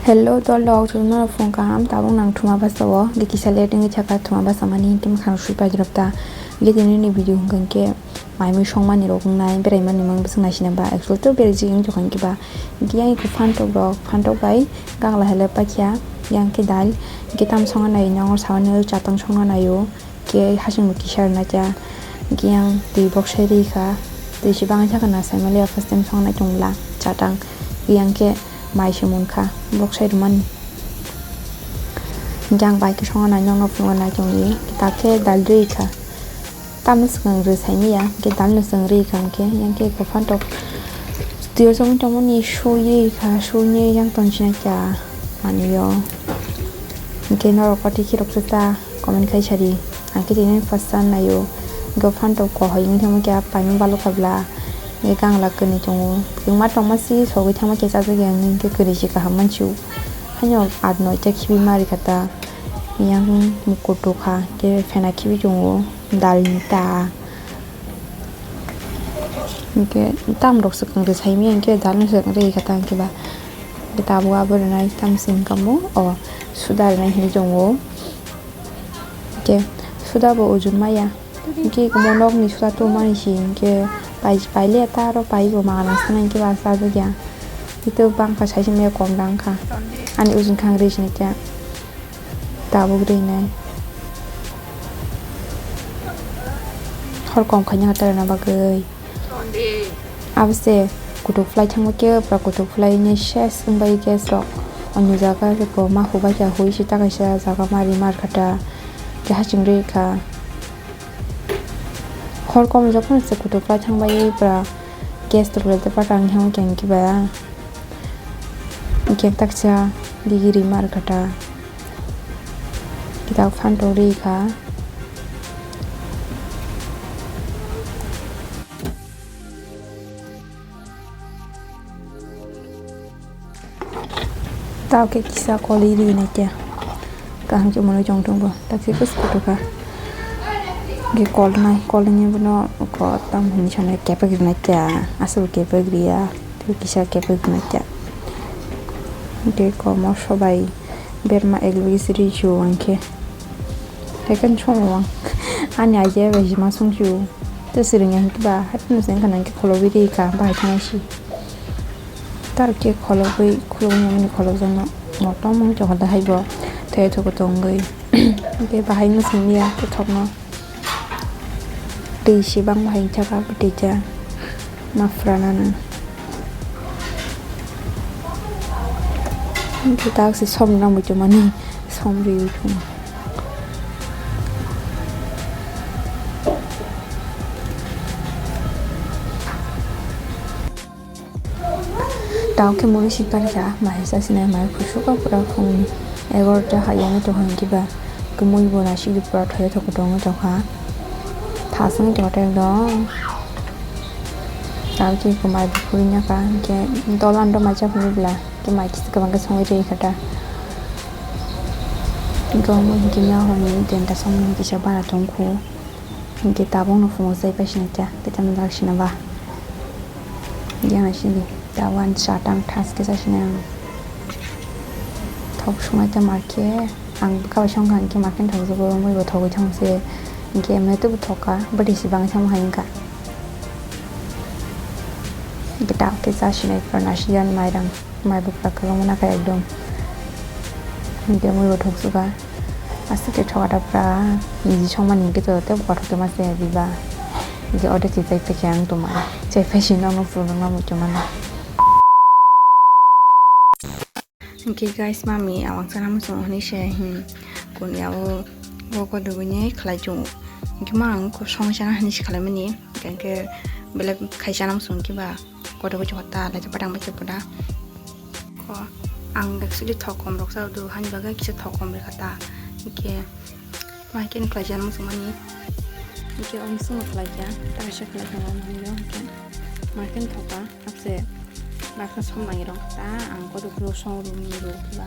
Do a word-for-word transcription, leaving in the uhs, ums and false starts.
Hello, dol rok, jotono phung kaham, tabuk nang thuma basa o, ge kisa late wngwi thaka thuma basa mani, himkhe mwkhang sui pajirok ta, ge tini ni video hwnkha hwnkhe mai mui songmani rok wngnai, berai mani mung bwswk nai sina ba, actually to berajak wng tongkha hwnkhe ba, ge yang eko phantok rok, phantok bai gangla hele paikha, yang khe dal, ge tam songna nai, nongor sawi nai chatang songna nai o. Khe hasing bo kisa rwna cha, hwnkhe yang twi boksai ri kha, twi se bangwi thaka na sai maliya first time songna chwngla chatang, yang khe mai se mun kha boksai rwmani. Hwnkhe ang bai khe songna nai nokno phunukna nai chongdi, tak khe dal ri kha, tamo swkang rw sai manya, hwnkhe dal no swkang ri kha, hwnkhe yang khe eko phantok twi o chongwi tongmani sui ri kha, sui ni yang tong sina cha manwi o, hwnkhe norok kotwi khirok se ta. Comment khai sadi. Ang khe tini first time naio. Hwnkhe phantok kohoi wngwi thangma khe paimung balok kha bla. Hwnkhe gangla kwnwi tongo. Kwbangma tongma si sogwi thangma khe chajak ya wngwi hwnkhe kwrwi se kaham mansiu. Haino at noita khibi ma rikha ta. Yang mukur tokha. Hwnkhe phena khibi tongo. Dal ni ta. Hwnkhe tam rok swkang rw sai manya hwnkhe dal no swkang rw kha ta hwnkhe ba. Hwnkhe tabuk abo rwnai tam sing kamo. O suda rwnai hinwi tongo. Hwnkhe suda bo ujun maya. Hwnkhe omo nokni suda tubumani se hwnkhe pai, paile ta aro paibo manganang sanai hwnkhe ba chajak ya. Hwnkhe bangkha saisa maya kom rang kha. Ani ujun kha ang ri sini khe tabuk rinai. Hor kom khaina khe ta rwna bagwi. Abo se kutuk phlai thangma khe pura kutuk phlai ni ses wngbai gas rok. Ani jaga rok ma hubai kha hui se ta kaisa jaga ma ri mar kha ta. Khe haching ri kha. Hor kom jok phano se kutuk phlai thangbai pura gas rok le te patang hang khe hwnkhe ba. Hwnkhe taksa digi ri mar kha ta. Kitak phan tok ri kha. Tao khe kisa koli ri nai khe. Kaham khe mwnwi chong thung bo. Taksa khe kutuka. Hwnkhe kol nai, kol ni bono ko tam hwnwi sanai kepek ri nai khe. Aswk kepek ri ya. Tei kisa kepek ri nai khe. Hwnkhe ko moso bai berma ek bagi se ri sio ang khe. Hai khe song wng. Ani idea bai hima song sio. Tei swrwng ya hwnkhe ba, hai phano se wngkha na hwnkhe kholobwi ri kha, bahai thangna si. Tei khe kholobwi, khulumani kholobjakno motom wng tongkha da hai bo, thai thoko tongwi. Hwnkhe bahai wng simi ya, tei thokno twi se bang bahai wng thaka, bwtwi cha ma phranano. Hwnkhe tak se som nangwi tongmani, som riwi thung. Tao khe mui si parkha, mai sa sinai mai kusuka pura phung egarota hayani tongkha hwnkhe ba, khe mui bo naisik pura thoya thok tongwi tongkha. Thasung tongkha ekdom. Tao khe mai bo phuri nokha, hwnkhe dolan rok mai cha phuru bla, khe mai kisa kwbang khe songwi rikha ta. Hwnkhe omo hwnkhe nokni denta songmani kisa bara tongkhu. Hwnkhe tabukno phungo chai paisina kya, tei tamo jak sina ba. Yang sini, tawan satang thas khe chasina ang. Thok sungai ta markhe, ang bwkha bai songkha hwnkhe markhe thokjago, mui bo thogwi thangse. Hwnkhe emne tei bo thokha, bwtwi si bangwi thangma hai wngkha. Hwnkhe tabuk khe chasinai pura nasiya mairang, mai bwkha kwbangma nakha ekdom. Hwnkhe mui bo thoksuka. Aswk khe thokada pura niji songmani hwnkhe to tei kothok khe ma se biba. Hwnkhe ode se chai paikha ang tongma. Chai paisi nokno phunukna muchungmano. Hwnkhe guys, mami awang sana muchungo hwnwi se, hmm, kuni abo o kodogwini khlai chungo. Hwnkhe ma ang kosong sana hwnwi se khlaimani. Hwnkhe belai khai sana muchung khe ba. Kodo kocho kota lai chapa dang bacha poda. Ko ang actually thokom rok sa do hani baga kisa thokom re kata. Ke mai ken khlai jan musu mani. Ke om sung khlai ja, ta sa khlai ja mani yo ke. Mai ken thoka apse baksa som nai rok ta ang kodo kro song rum ni ro ba.